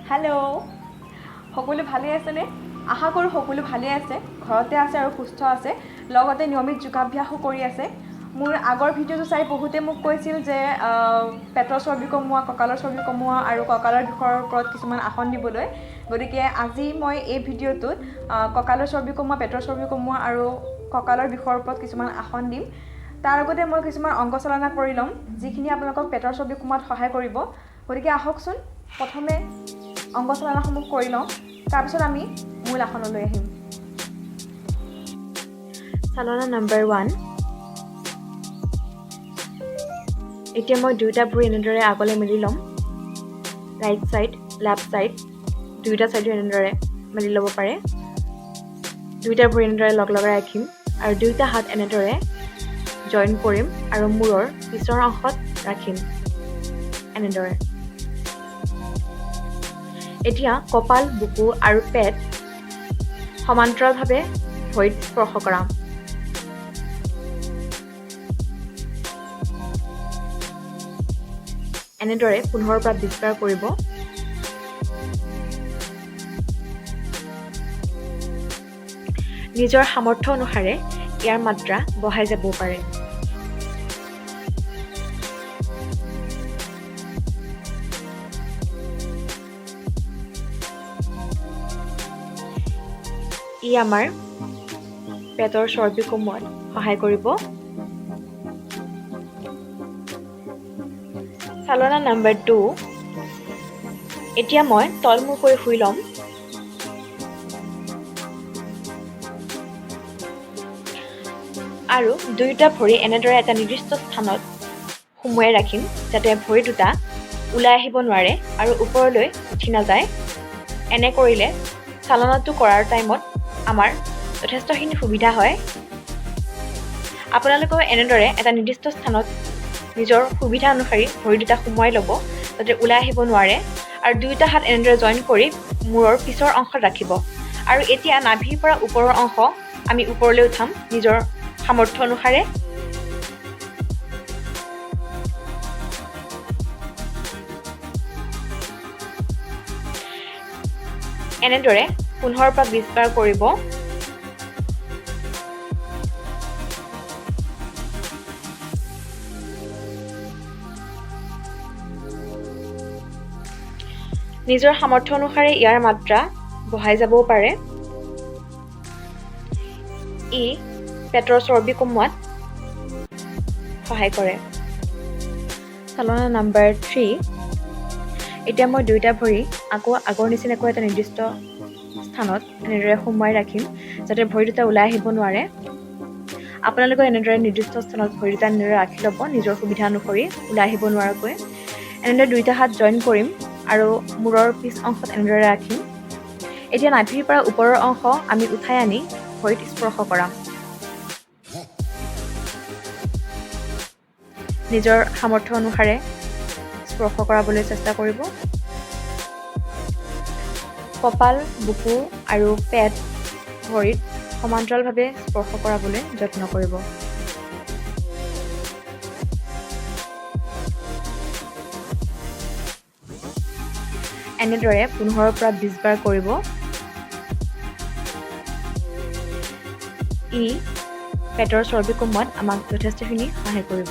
Hello', সকলো ভালেই আছেনে? আশা কৰোঁ সকলো ভালেই আছে, ঘৰতে আছে আৰু সুস্থ আছে, লগতে নিয়মিত যোগাভ্যাসো কৰি আছে। মোৰ আগৰ ভিডিঅ'টো চাই বহুতে মোক কৈছিল যে পেটৰ চৰ্বি কমোৱা, কঁকালৰ চৰ্বি কমোৱা আৰু কঁকালৰ বিষৰ ওপৰত কিছুমান আসন দিবলৈ। গতিকে আজি মই এই ভিডিঅ'টোত কঁকালৰ চৰ্বি কমোৱা, পেটৰ চৰ্বি কমোৱা আৰু কঁকালৰ বিষৰ ওপৰত কিছুমান আসন দিম। তাৰ আগতে মই কিছুমান অংগচালনা কৰি ল'ম, যিখিনি আপোনালোকক পেটৰ চৰ্বি কমোৱাত সহায় কৰিব। গতিকে আহকচোন প্ৰথমে অংগচালনাসমূহ কৰি লওঁ, তাৰপিছত আমি মূল আসনলৈ আহিম। চালনা নম্বৰ 1। এতিয়া মই দুয়োটা ভৰি এনেদৰে আগলৈ মেলি ল'ম। ৰাইট ছাইড, লেফ্ট ছাইড দুয়োটা ছাইডো এনেদৰে মেলি ল'ব পাৰে। দুয়োটা ভৰি এনেদৰে লগ লগাই ৰাখিম আৰু দুয়োটা হাত এনেদৰে জইন কৰিম আৰু মূৰৰ পিছৰ অংশত ৰাখিম এনেদৰে। এতিয়া কপাল, বুকু আৰু পেট সমান্তৰালভাৱে ভৰিত স্পৰ্শ কৰাম। এনেদৰে 15ৰ পৰা 20 বাৰ কৰিব। নিজৰ সামৰ্থ্য অনুসাৰে ইয়াৰ মাত্ৰা বঢ়াই যাবও পাৰে। ই আমাৰ পেটৰ চৰ্বি কমোৱাত সহায় কৰিব। চালনা নম্বৰ 2। এতিয়া মই তলমূৰ কৰি শুই ল'ম। আৰু দুয়োটা ভৰি এনেদৰে এটা নিৰ্দিষ্ট স্থানত সুমুৱাই ৰাখিম, যাতে ভৰি দুটা ওলাই আহিব নোৱাৰে আৰু ওপৰলৈ উঠি নাযায়। এনে কৰিলে চালনাটো কৰাৰ টাইমত আমাৰ যথেষ্টখিনি সুবিধা হয়। আপোনালোকেও এনেদৰে এটা নিৰ্দিষ্ট স্থানত নিজৰ সুবিধা অনুসৰি ভৰি দুটা সুমুৱাই ল'ব, যাতে ওলাই আহিব নোৱাৰে। আৰু দুয়োটা হাত এনেদৰে জইন কৰি মূৰৰ পিছৰ অংশত ৰাখিব। আৰু এতিয়া নাভিৰ পৰা ওপৰৰ অংশ আমি ওপৰলৈ উঠাম নিজৰ সামৰ্থ্য অনুসাৰে। এনেদৰে 15ৰ পৰা 20 বাৰ কৰিব। নিজৰ সামৰ্থ্য অনুসাৰে ইয়াৰ মাত্ৰা বঢ়াই যাবও পাৰে। ই পেটৰ চৰ্বি কমোৱাত সহায় কৰে। চালনা নাম্বাৰ 3। এতিয়া মই দুয়োটা ভৰি আকৌ আগৰ নিচিনাকৈ এটা নিৰ্দিষ্ট স্থানত এনেদৰে সুমুৱাই ৰাখিম, যাতে ভৰি দুটা ওলাই আহিব নোৱাৰে। আপোনালোকেও এনেদৰে নিৰ্দিষ্ট স্থানত ভৰি দুটা এনেদৰে ৰাখি ল'ব, নিজৰ সুবিধা অনুসৰি ওলাই আহিব নোৱাৰাকৈ। এনেদৰে দুয়োটা হাত জইন কৰিম আৰু মূৰৰ পিছ অংশত এনেদৰে ৰাখিম। এতিয়া নাভিৰ পৰা ওপৰৰ অংশ আমি উঠাই আনি ভৰিত স্পৰ্শ কৰাম। নিজৰ সামৰ্থ্য অনুসাৰে স্পৰ্শ কৰাবলৈ চেষ্টা কৰিব। কপাল, বুকু আৰু পেট ভৰিত সমান্তৰালভাৱে স্পৰ্শ কৰাবলৈ যত্ন কৰিব। এনেদৰে 15ৰ পৰা 20 বাৰ কৰিব। ই পেটৰ চৰ্বি কমোৱাত আমাক যথেষ্টখিনি সহায় কৰিব।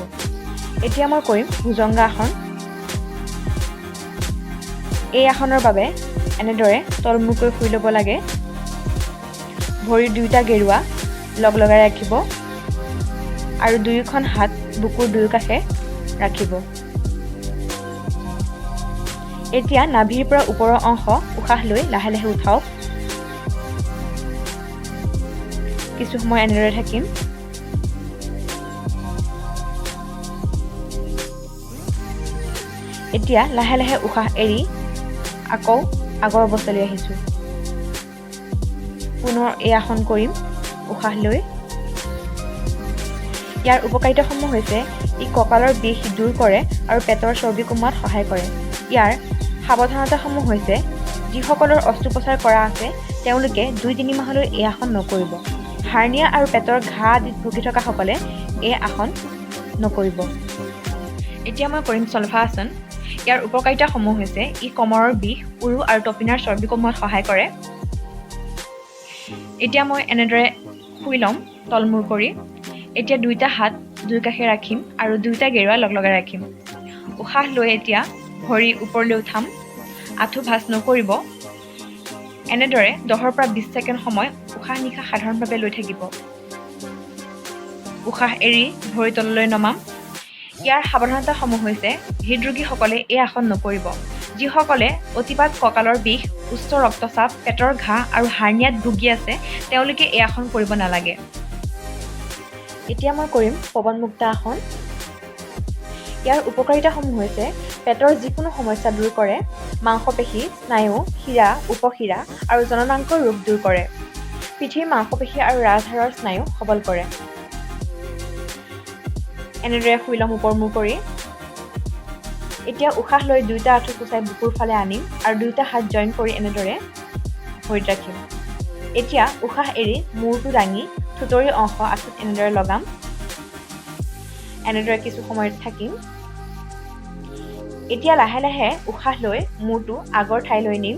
এতিয়া মই কৰিম ভুজংগা আসন। এই আসনৰ বাবে এনেদৰে তলমূৰকৈ শুই ল'ব লাগে। ভৰিৰ দুয়োটা গেৰুৱা লগ লগাই ৰাখিব আৰু দুয়োখন হাত বুকুৰ দুয়োকাষে ৰাখিব। এতিয়া নাভিৰ পৰা ওপৰৰ অংশ উশাহ লৈ লাহে লাহে উঠাওক। কিছু সময় এনেদৰে থাকিম। এতিয়া লাহে লাহে উশাহ এৰি আকৌ আগৰ অৱস্থালৈ আহিছোঁ। পুনৰ এই আসন কৰিম উশাহ লৈ। ইয়াৰ উপকাৰিতাসমূহ হৈছে ই কঁকালৰ বিষ দূৰ কৰে আৰু পেটৰ চৰ্বি কমোৱাত সহায় কৰে। ইয়াৰ সাৱধানতাসমূহ হৈছে যিসকলৰ অস্ত্ৰোপচাৰ কৰা আছে তেওঁলোকে 2-3 মাহলৈ এই আসন নকৰিব। হাৰ্নিয়া আৰু পেটৰ ঘাঁ আদিত ভুগি থকাসকলে এই আসন নকৰিব। এতিয়া মই কৰিম চলভা আসন। ইয়াৰ উপকাৰিতাসমূহ হৈছে ই কমৰৰ বিষ, উৰু আৰু তপিনাৰ চৰ্বি কমোৱাত সহায় কৰে। এতিয়া মই এনেদৰে শুই ল'ম তলমূৰ কৰি। এতিয়া দুয়োটা হাত দুই কাষে ৰাখিম আৰু দুয়োটা গেৰুৱা লগ লগাই ৰাখিম। উশাহ লৈ এতিয়া ভৰি ওপৰলৈ উঠাম, আঁঠু ভাঁজ নকৰিব। এনেদৰে 10ৰ পৰা 20 ছেকেণ্ড সময় উশাহ নিশাহ সাধাৰণভাৱে লৈ থাকিব। উশাহ এৰি ভৰি তললৈ নমাম। ইয়াৰ সাৱধানতাসমূহ হৈছে হৃদৰোগীসকলে এই আসন নকৰিব। যিসকলে অতিপাত কঁকালৰ বিষ, উচ্চ ৰক্তচাপ, পেটৰ ঘাঁ আৰু হাৰ্নিয়াত ভুগি আছে তেওঁলোকে এই আসন কৰিব নালাগে। এতিয়া মই কৰিম পৱনমুক্তা আসন। ইয়াৰ উপকাৰিতাসমূহ হৈছে পেটৰ যিকোনো সমস্যা দূৰ কৰে, মাংসপেশী, স্নায়ু, শিৰা, উপশিৰা আৰু জননাংগৰ ৰোগ দূৰ কৰে, পিঠিৰ মাংসপেশী আৰু ৰাজহাড়ৰ স্নায়ু সবল কৰে। এনেদৰে শুই ল'ম ওপৰমূৰ কৰি। এতিয়া উশাহ লৈ দুয়োটা আঁঠু কোঁচাই বুকুৰ ফালে আনিম আৰু দুয়োটা হাত জইন কৰি এনেদৰে ভৰিত ৰাখিম। এতিয়া উশাহ এৰি মূৰটো দাঙি থুঁতৰিৰ অংশ আঁঠুত এনেদৰে লগাম। এনেদৰে কিছু সময় থাকিম। এতিয়া লাহে লাহে উশাহ লৈ মূৰটো আগৰ ঠাইলৈ নিম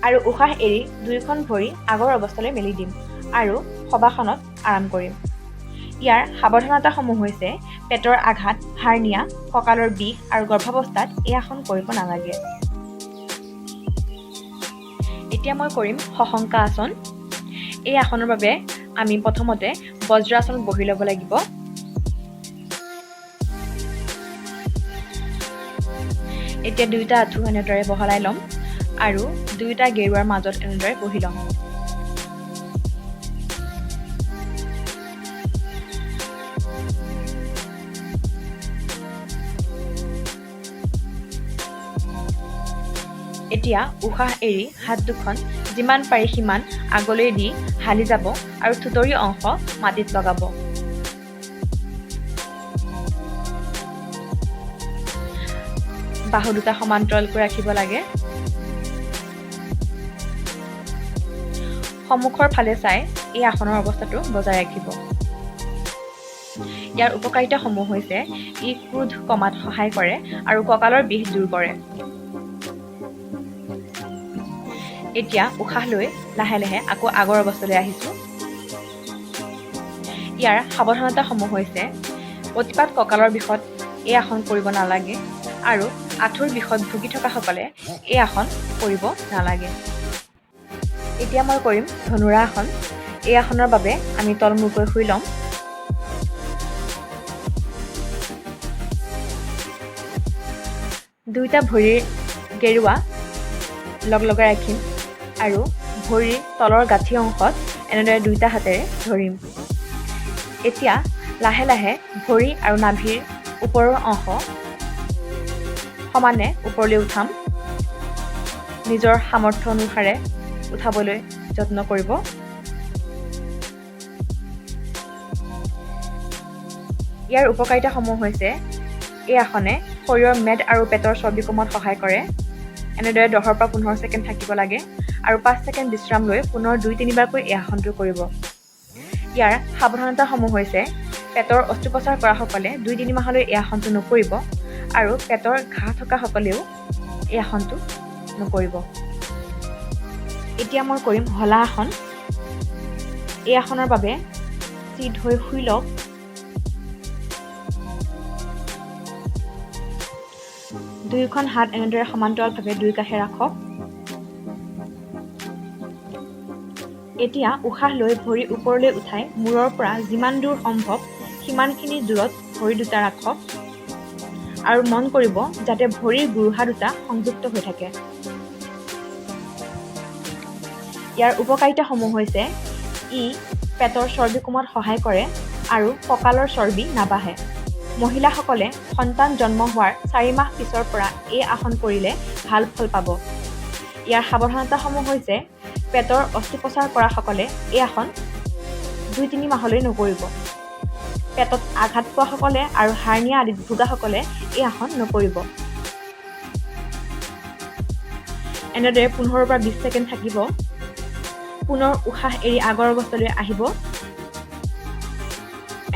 আৰু উশাহ এৰি দুয়োখন ভৰি আগৰ অৱস্থালৈ মেলি দিম আৰু শৱাসনত আৰাম কৰিম। ইয়াৰ সাৱধানতাসমূহ হৈছে পেটৰ আঘাত, হাৰ্নিয়া, কঁকালৰ বিষ আৰু গৰ্ভাৱস্থাত এই আসন কৰিব নালাগে। এতিয়া মই কৰিম শশংকা আসন। এই আসনৰ বাবে আমি প্ৰথমতে বজ্ৰাসনত বহি ল'ব লাগিব। এতিয়া দুয়োটা আঁঠু এনেদৰে বহলাই ল'ম আৰু দুয়োটা গেৰুৱাৰ মাজত এনেদৰে বহি ল'ম। এতিয়া উশাহ এৰি হাত দুখন যিমান পাৰি সিমান আগলৈ দি হালি যাব আৰু থুঁতৰি অংশ মাটিত লগাব। বাহু দুটা সমান্তৰালকৈ ৰাখিব লাগে। সন্মুখৰ ফালে চাই এই আসনৰ অৱস্থাটো বজাই ৰাখিব। ইয়াৰ উপকাৰিতাসমূহ হৈছে ই ক্ৰোধ কমাত সহায় কৰে আৰু কঁকালৰ বিষ দূৰ কৰে। এতিয়া উশাহ লৈ লাহে লাহে আকৌ আগৰ অৱস্থালৈ আহিছোঁ। ইয়াৰ সাৱধানতাসমূহ হৈছে অতিপাত কঁকালৰ বিষত এই আসন কৰিব নালাগে আৰু আঁঠুৰ বিষত ভুগি থকাসকলে এই আসন কৰিব নালাগে। এতিয়া মই কৰিম ধনুৰা আসন। এই আসনৰ বাবে আমি তলমূৰকৈ শুই ল'ম। দুয়োটা ভৰিৰ গেৰুৱা লগ লগাই ৰাখিম আৰু ভৰিৰ তলৰ গাঁঠি অংশত এনেদৰে দুয়োটা হাতেৰে ধৰিম। এতিয়া লাহে লাহে ভৰি আৰু নাভিৰ ওপৰৰ অংশ সমানে ওপৰলৈ উঠাম। নিজৰ সামৰ্থ্য অনুসাৰে উঠাবলৈ যত্ন কৰিব। ইয়াৰ উপকাৰিতাসমূহ হৈছে এই আসনে শৰীৰৰ মেদ আৰু পেটৰ চৰ্বি কমোৱাত সহায় কৰে। এনেদৰে 10ৰ পৰা 15 ছেকেণ্ড থাকিব লাগে আৰু 5 ছেকেণ্ড বিশ্ৰাম লৈ পুনৰ 2-3 বাৰকৈ এই আসনটো কৰিব। ইয়াৰ সাৱধানতাসমূহ হৈছে পেটৰ অস্ত্ৰোপচাৰ কৰাসকলে 2-3 মাহলৈ এই আসনটো নকৰিব আৰু পেটৰ ঘাঁ থকাসকলেও এই আসনটো নকৰিব। এতিয়া মই কৰিম হলা আসন। এই আসনৰ বাবে চিত হৈ শুই লওক। দুয়োখন হাত এনেদৰে সমান্তৰালভাৱে দুই কাষে ৰাখক। এতিয়া উশাহ লৈ ভৰি ওপৰলৈ উঠাই মূৰৰ পৰা যিমান দূৰ সম্ভৱ সিমানখিনি দূৰত ভৰি দুটা ৰাখক আৰু মন কৰিব যাতে ভৰিৰ গোৰোহা দুটা সংযুক্ত হৈ থাকে। ইয়াৰ উপকাৰিতাসমূহ হৈছে ই পেটৰ চৰ্বি কমোৱাত সহায় কৰে আৰু কঁকালৰ চৰ্বি নাবাঢ়ে। মহিলাসকলে সন্তান জন্ম হোৱাৰ 4 মাহ পিছৰ পৰা এই আসন কৰিলে ভাল ফল পাব। ইয়াৰ সাৱধানতাসমূহ হৈছে পেটৰ অস্ত্ৰোপচাৰ কৰাসকলে এই আসন 2-3 মাহলৈ নকৰিব। পেটত আঘাত পোৱাসকলে আৰু হাৰ্নিয়া আদিত ভোগাসকলে এই আসন নকৰিব। এনেদৰে 15ৰ পৰা 20 ছেকেণ্ড থাকিব। পুনৰ উশাহ এৰি আগৰ অৱস্থালৈ আহিব।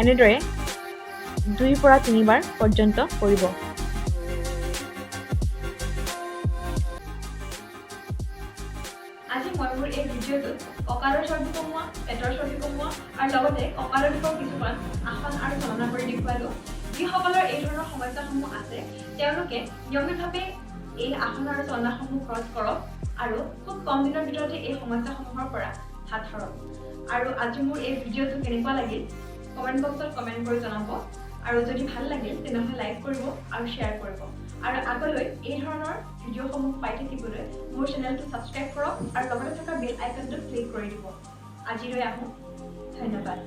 এনেদৰে 2ৰ পৰা 3 বাৰ পৰ্যন্ত কৰিব। আজি মই মোৰ এই ভিডিঅ'টোত কঁকালৰ চৰ্বি কমোৱা, পেটৰ চৰ্বি কমোৱা আৰু লগতে কঁকালৰ বিষৰ কিছুমান আসন আৰু চলনা কৰি দেখুৱালোঁ। যিসকলৰ এই ধৰণৰ সমস্যাসমূহ আছে, তেওঁলোকে নিয়মিতভাৱে এই আসন আৰু চলনাসমূহ ঘৰত কৰক আৰু খুব কম দিনৰ ভিতৰতে এই সমস্যাসমূহৰ পৰা হাত সাৰক। আৰু আজি মোৰ এই ভিডিঅ'টো কেনেকুৱা লাগিল কমেণ্ট বক্সত কমেণ্ট কৰি জনাব আৰু যদি ভাল লাগিল তেনেহ'লে লাইক কৰিব আৰু শ্বেয়াৰ কৰিব। আৰু আগলৈ এই ধৰণৰ ভিডিঅ'সমূহ পাই থাকিবলৈ মোৰ চেনেলটো ছাবস্ক্ৰাইব কৰক আৰু লগতে থকা বেল আইকনটো ক্লিক কৰি দিব। আজিলৈ আহোঁ, ধন্যবাদ।